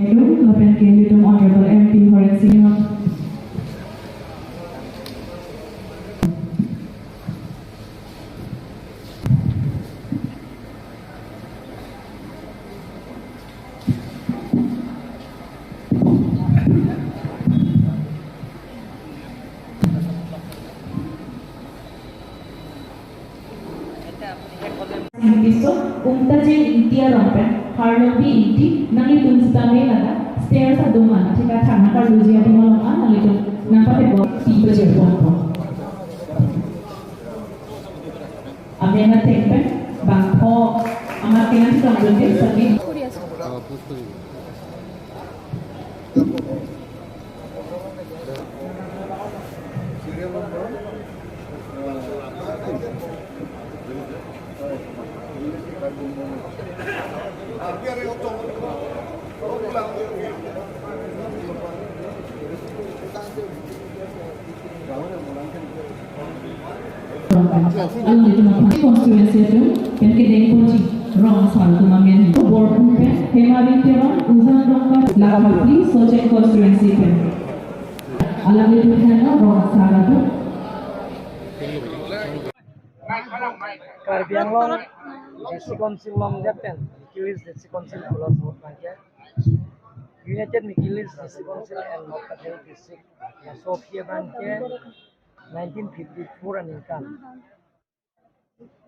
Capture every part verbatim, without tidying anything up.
Lapen ke ilitum Honorable M P Horen Sing. Scientist Umtajin Ingti arong pen Harlongbi Ingti nanglitum sitame ladak stairs adung an thika thang nangkarluji adim along an nanglitum nangpathekpo, ti pajirpon po. Amen atheng pen bangpho amat kenangsot dunde sami. Along itu constituency itu, pen kedeng ponji rong asar atum amen. Borpun pen Hemari Teron, Uzan Dongka, Lakapli, Socheng constituency pen. Along itu kan rong asar atum. Karbi Anglong District Council along det pen, Mikilis District Council pulo vote abangke United Mikilis District Council and North Cachar District. Laso aphi abangke nineteen fifty-four aningkan.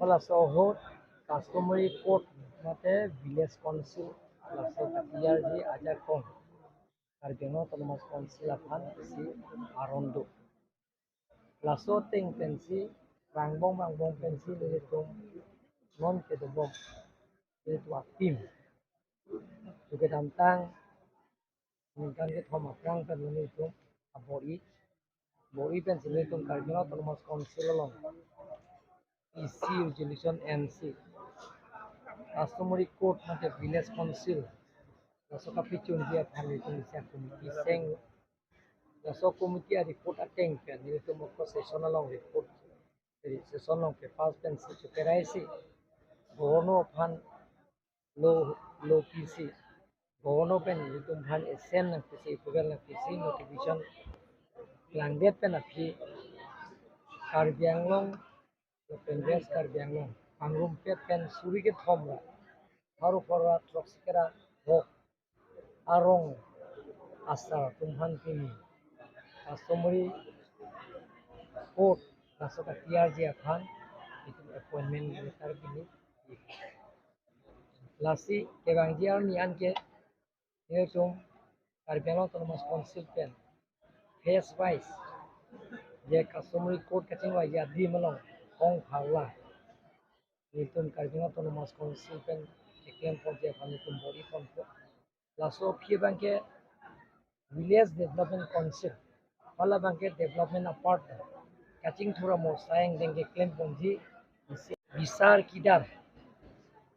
Laso ahut customary court mate village council laso ka-tiyarji ajakong Karbi Anglong Autonomous Council aphan isi aron do. Laso ateng pensi rangbong rangbong pensi nelitum non kedobom nelitum a-team tu kedamtang ningkan kethom aphrang pen nelitum abor-i, bor-i pensi nelitum Karbi Anglong Autonomous Council along isi resolution ensi customary court mate village council laso kapachunji aphan nelitum isi committee seng. Laso committee a-report ateng pen nelitum oko session along report, session along ke pass pensi chokeraisi Governor aphan lo, lo pisi Governor pen nelitum aphan assent nangpisi, approval nangpisi, notification langdet pen aphi Karbi Anglong lapen West Karbi Anglong pangrumpet pen suri kethom ra pharo pharo ra throksi kera hok arong asar atum aphan pini customary court laso ka-tiyarji aphan itum appointment letter pini. Lasi kevangji arni anke nelitum Karbi Anglong Autonomous Council pen phase wise je customary court kachingvaiji adim along ong pharla nelitum Karbi Anglong Autonomous Council pen keklem ponji aphan nelitum bor-i ponpo. Laso aphi abangke Village Development Council, hala abangke development apart kachingthur amosai angdeng keklem ponji isi bisar kedar,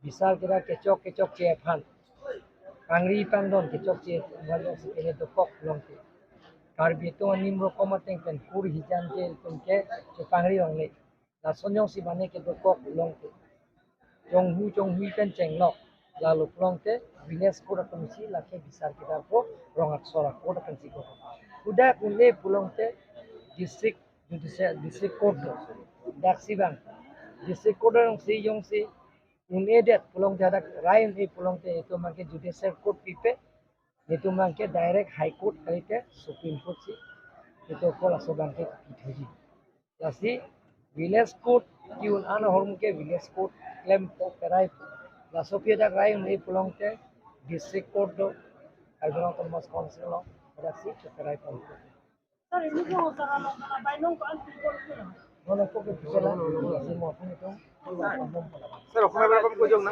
bisar kedar kechok kechokche aphan, pangri pangdon kechokche aphan jongsi pine dokok longte, Karbi atum anim rokom ateng pen kur hijan ke itum ke chepangri longle. Lason jongsi mane kedokok longte, chonghu chonghu pen chenglok, lalo pulongte village court atumsi lake bisar kedar po, rong aksor a-court atumsi ko. Hadak un-e pulongte district judicial, district court lo. Daksi bang district court jongsi, jongsi un-edet pulongte, hadak rai un-e pulongte itum abangke judicial court pipe, itum abangke direct High Court kalite Supreme Court si itum ko laso abangke pithuji. Lasi village court ke-un an ahormu ke village court klempo, perai. Laso aphi hadak rai un-e pulongte district court do, Karbi Anglong Autonomous Council along, hadak si perai pon. Sir, ini ko sara lo na bainong ko an people ko na. Nono ko ke pisa la, lasi mo aphan itum. Sir, okhona berapa ko jong na?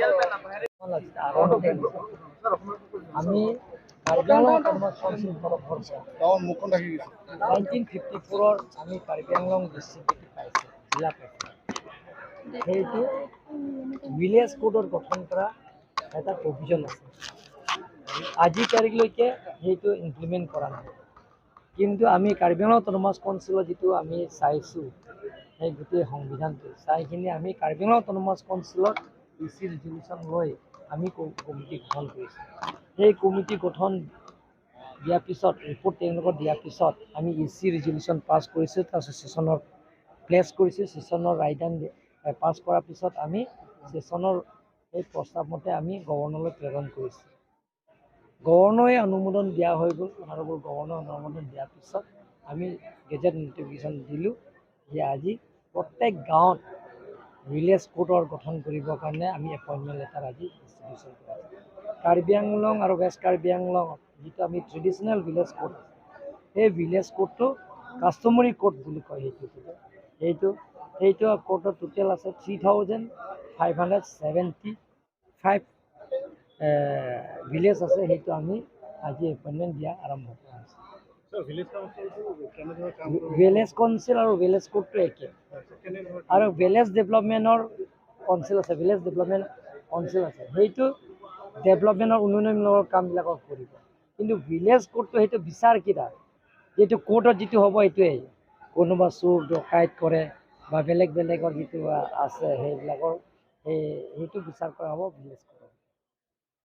Nono la sita aron ke. Sir, okhona ko jong. Ami Karbi Anglong Autonomous Council torof hor se. Tao mukon lagi. Nineteen fifty-four or ami Karbi Anglong district paise, jila paise. Hetu village court or gothon kora eta provision ase. Aji tarik loike hetu implement kora nai. Kintu ami Karbi Anglong Autonomous Council jitu ami saisu, he gutei songbidhan tu sai kini ami Karbi Anglong Autonomous Council isi resolution loi আমি ক- কমিটি গঠন কৰিছোঁ। সেই কমিটি গঠন দিয়াৰ পিছত, ৰিপৰ্ট তেওঁলোকক দিয়াৰ পিছত আমি এ চি ৰিজলিউশ্যন পাছ কৰিছোঁ। তাৰপিছত ছেছনৰ প্লেচ কৰিছোঁ। ছেছনৰ ৰায়দান দি- এ, পাছ কৰাৰ পিছত আমি ছেছনৰ এই প্ৰস্তাৱ মতে আমি গভৰ্ণৰলৈ প্ৰেৰণ কৰিছোঁ। গভৰ্ণৰে অনুমোদন দিয়া হৈ গ'ল। অনাৰেবল গভৰ্ণৰ অনুমোদন দিয়াৰ পিছত আমি গেজেট নটিফিকেশ্যন দিলোঁ যে আজি প্ৰত্যেক গাঁৱত ভিলেজ কোৰ্টৰ গঠন কৰিবৰ কাৰণে আমি এপইণ্টমেণ্ট লেটাৰ আজি ডিষ্ট্ৰিবিউশ্যন কৰা হৈছে। কাৰ্বি আংলং আৰু ৱেষ্ট কাৰ্বি আংলং যিটো আমি ট্ৰেডিশ্যনেল ভিলেজ কোৰ্ট, সেই ভিলেজ কোৰ্টটো কাষ্টমাৰী কোৰ্ট বুলি কয়। সেইটো সেইটো সেইটো কোৰ্টৰ টোটেল আছে three thousand five hundred seventy five village আছে। সেইটো আমি আজি এপইণ্টমেণ্ট দিয়া আৰম্ভ কৰা হৈছে। ছাৰ, ভিলেজ কাউন্সিলটো কেনেদৰে কাম কৰিব? ভিলেজ কাউন্সিল আৰু ভিলেজ কোৰ্টটো একে। কেনেদৰে আৰু ভিলেজ ডেভেলপমেণ্টৰ কাউন্সিল আছে, ভিলেজ ডেভেলপমেণ্ট কাউন্সিল আছে, সেইটো ডেভেলপমেণ্টৰ উন্নয়নমূলক কামবিলাকক কৰিব। কিন্তু ভিলেজ কোৰ্টটো সেইটো বিচাৰ কিতা, যিটো কোৰ্টত যিটো হ'ব সেইটোৱেই। কোনোবা চুৰ ডকাইত কৰে বা বেলেগ বেলেগৰ যিটো আছে সেইবিলাকৰ সেই সেইটো বিচাৰ কৰা হ'ব ভিলেজ কোৰ্টত।